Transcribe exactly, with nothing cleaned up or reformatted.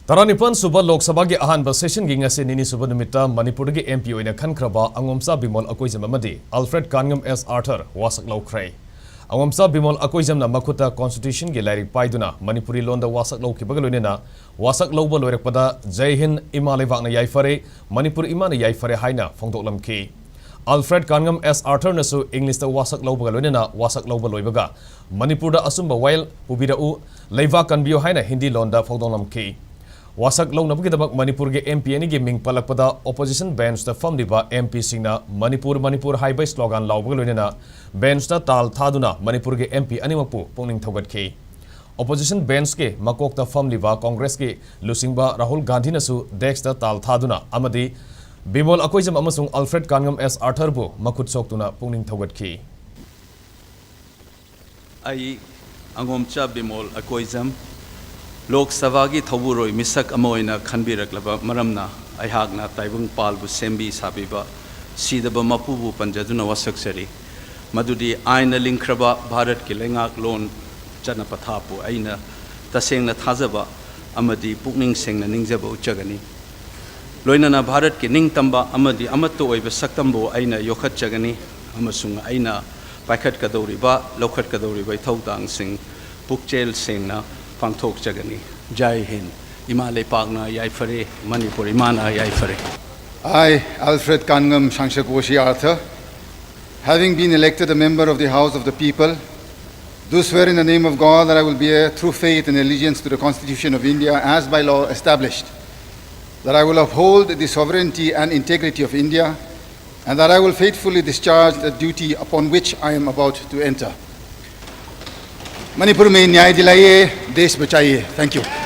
ꯇꯔꯥꯅꯤꯄꯥꯟ ꯁꯨꯕ ꯂꯣꯛ ꯁꯚꯥꯒꯤ ꯑꯍꯥꯟꯕ ꯁꯦꯁꯟꯒꯤ ꯉꯁꯤ ꯅꯤꯅꯤ ꯁꯨꯕ ꯅꯨꯃꯤꯠꯇ ꯃꯅꯤꯄꯨꯔꯗꯒꯤ ꯑꯦꯝ ꯄꯤ ꯑꯣꯏꯅ ꯈꯟꯈ꯭ꯔꯕ ꯑꯉꯣꯝꯆꯥ ꯕꯤꯃꯣꯜ ꯑꯀꯣꯏꯖꯝ ꯑꯃꯗꯤ ꯑꯜꯐ꯭ꯔꯦꯗ ꯀꯥꯟꯉꯝ ꯑꯦꯁ ꯑꯥꯔꯊꯔ ꯋꯥꯁꯛ ꯂꯧꯈ꯭ꯔꯦ꯫ ꯑꯉꯣꯝꯆꯥ ꯕꯤꯃꯣꯜ ꯑꯀꯣꯏꯖꯝꯅ ꯃꯈꯨꯠꯇ ꯀꯣꯟꯁꯇꯤꯇ꯭ꯌꯨꯁꯟꯒꯤ ꯂꯥꯏꯔꯤꯛ ꯄꯥꯏꯗꯨꯅ ꯃꯅꯤꯄꯨꯔꯤ ꯂꯣꯟꯗ ꯋꯥꯁꯛ ꯂꯧꯈꯤꯕꯒ ꯂꯣꯏꯅꯅ ꯋꯥꯁꯛ ꯂꯧꯕ ꯂꯣꯏꯔꯛꯄꯗ "ꯖꯩ ꯍꯤꯟꯗ, ꯏꯃꯥ ꯂꯩꯕꯥꯛꯅ ꯌꯥꯏꯐꯔꯦ, ꯃꯅꯤꯄꯨꯔ ꯏꯃꯥꯅ ꯌꯥꯏꯐꯔꯦ" ꯍꯥꯏꯅ ꯐꯣꯡꯗꯣꯛꯂꯝꯈꯤ꯫ ꯑꯜꯐ꯭ꯔꯦꯗ ꯀꯥꯟꯉꯝ ꯑꯦꯁ ꯑꯥꯔꯊꯔꯅꯁꯨ ꯏꯪꯂꯤꯁꯇ ꯋꯥꯁꯛ ꯂꯧꯕꯒ ꯂꯣꯏꯅꯅ ꯋꯥꯁꯛ ꯂꯧꯕ ꯂꯣꯏꯕꯒ "ꯃꯅꯤꯄꯨꯔꯗ ꯑꯆꯨꯝꯕ ꯋꯥꯌꯦꯜ ꯄꯨꯕꯤꯔꯛꯎ, ꯂꯩꯕꯥꯛ ꯀꯟꯕꯤꯌꯨ" ꯍꯥꯏꯅ ꯍꯤꯟꯗꯤ ꯂꯣꯟꯗ ꯐꯣꯡꯗꯣꯛꯂꯝꯈꯤ꯫ ꯋꯥꯁꯛ ꯂꯧꯅꯕꯒꯤꯗꯃꯛ ꯃꯅꯤꯄꯨꯔꯒꯤ ꯑꯦꯝ ꯄꯤ ꯑꯅꯤꯒꯤ ꯃꯤꯡ ꯄꯜꯂꯛꯄꯗ ꯑꯣꯄꯣꯖꯤꯁꯟ ꯕꯦꯟꯆꯇ ꯐꯝꯂꯤꯕ ꯑꯦꯝ ꯄꯤꯁꯤꯡꯅ "ꯃꯅꯤꯄꯨꯔ, ꯃꯅꯤꯄꯨꯔ" ꯍꯥꯏꯕ ꯁ꯭ꯂꯣꯒꯥꯟ ꯂꯥꯎꯕꯒ ꯂꯣꯏꯅꯅ ꯕꯦꯟꯆꯇ ꯇꯥꯜ ꯊꯥꯗꯨꯅ ꯃꯅꯤꯄꯨꯔꯒꯤ ꯑꯦꯝ ꯄꯤ ꯑꯅꯤꯃꯛꯄꯨ ꯄꯨꯛꯅꯤꯡ ꯊꯧꯒꯠꯈꯤ꯫ ꯑꯣꯄꯣꯖꯤꯁꯟ ꯕꯦꯟꯆꯀꯤ ꯃꯀꯣꯛꯇ ꯐꯝꯂꯤꯕ ꯀꯣꯡꯒ꯭ꯔꯦꯁꯀꯤ ꯂꯨꯆꯤꯡꯕ ꯔꯥꯍꯨꯜ ꯒꯥꯟꯙꯤꯅꯁꯨ ꯗꯦꯁ꯭ꯛꯇ ꯇꯥꯜ ꯊꯥꯗꯨꯅ ꯑꯃꯗꯤ ꯕꯤꯃꯣꯜ ꯑꯀꯣꯏꯖꯝ ꯑꯃꯁꯨꯡ ꯑꯜꯐ꯭ꯔꯦꯗ ꯀꯥꯟꯉꯝ ꯑꯦꯁ ꯑꯥꯔꯊꯔꯕꯨ ꯃꯈꯨꯠ ꯁꯣꯛꯇꯨꯅ ꯄꯨꯛꯅꯤꯡ ꯊꯧꯒꯠꯈꯤ꯫ ꯑꯩ ꯑꯉꯣꯝꯆꯥ ꯕꯤꯃꯣꯜ ꯑꯀꯣꯏꯖꯝ ꯂꯣꯛ ꯁꯚꯥꯒꯤ ꯊꯧꯕꯨꯔꯣꯏ ꯃꯤꯁꯛ ꯑꯃ ꯑꯣꯏꯅ ꯈꯟꯕꯤꯔꯛꯂꯕ ꯃꯔꯝꯅ ꯑꯩꯍꯥꯛꯅ ꯇꯥꯏꯕꯪꯄꯥꯜꯕꯨ ꯁꯦꯝꯕꯤ ꯁꯥꯕꯤꯕ ꯁꯤꯗꯕ ꯃꯄꯨꯕꯨ ꯄꯟꯖꯗꯨꯅ ꯋꯥꯁꯛꯆꯔꯤ꯫ ꯃꯗꯨꯗꯤ ꯑꯥꯏꯟꯅ ꯂꯤꯡꯈ꯭ꯔꯕ ꯚꯥꯔꯠꯀꯤ ꯂꯩꯉꯥꯛꯂꯣꯟ ꯆꯠꯅ ꯄꯊꯥꯞꯄꯨ ꯑꯩꯅ ꯇꯁꯦꯡꯅ ꯊꯥꯖꯕ ꯑꯃꯗꯤ ꯄꯨꯛꯅꯤꯡ ꯁꯦꯡꯅ ꯅꯤꯡꯖꯕ ꯎꯠꯆꯒꯅꯤ꯫ ꯂꯣꯏꯅꯅ ꯚꯥꯔꯠꯀꯤ ꯅꯤꯡꯇꯝꯕ ꯑꯃꯗꯤ ꯑꯃꯠꯇ ꯑꯣꯏꯕ ꯁꯛꯇꯝꯕꯨ ꯑꯩꯅ ꯌꯣꯛꯈꯠꯆꯒꯅꯤ ꯑꯃꯁꯨꯡ ꯑꯩꯅ ꯄꯥꯏꯈꯠꯀꯗꯧꯔꯤꯕ, ꯂꯧꯈꯠꯀꯗꯧꯔꯤꯕ ꯏꯊꯧꯗꯥꯡꯁꯤꯡ ꯄꯨꯛꯆꯦꯜ ꯁꯦꯡꯅ ꯄꯥꯡꯊꯣꯛꯆꯒꯅꯤ꯫ ꯖꯥꯏ ꯍꯤꯟꯗ꯫ ꯏꯃꯥ ꯂꯩꯄꯥꯛꯅ ꯌꯥꯏꯐꯔꯦ, ꯃꯅꯤꯄꯨꯔ ꯏꯃꯥꯅ ꯌꯥꯏꯐꯔꯦ꯫ I, Alfred Kanngam Sangshak Woshi Arthur, having been elected a member of the House of the People, do swear in the name of God that I will bear true faith and allegiance to the Constitution of India as by law established, that I will uphold the sovereignty and integrity of India, and that I will faithfully discharge the duty upon which I am about to enter. Manipur में न्याय दिलाइए, देश बचाइए। Thank you.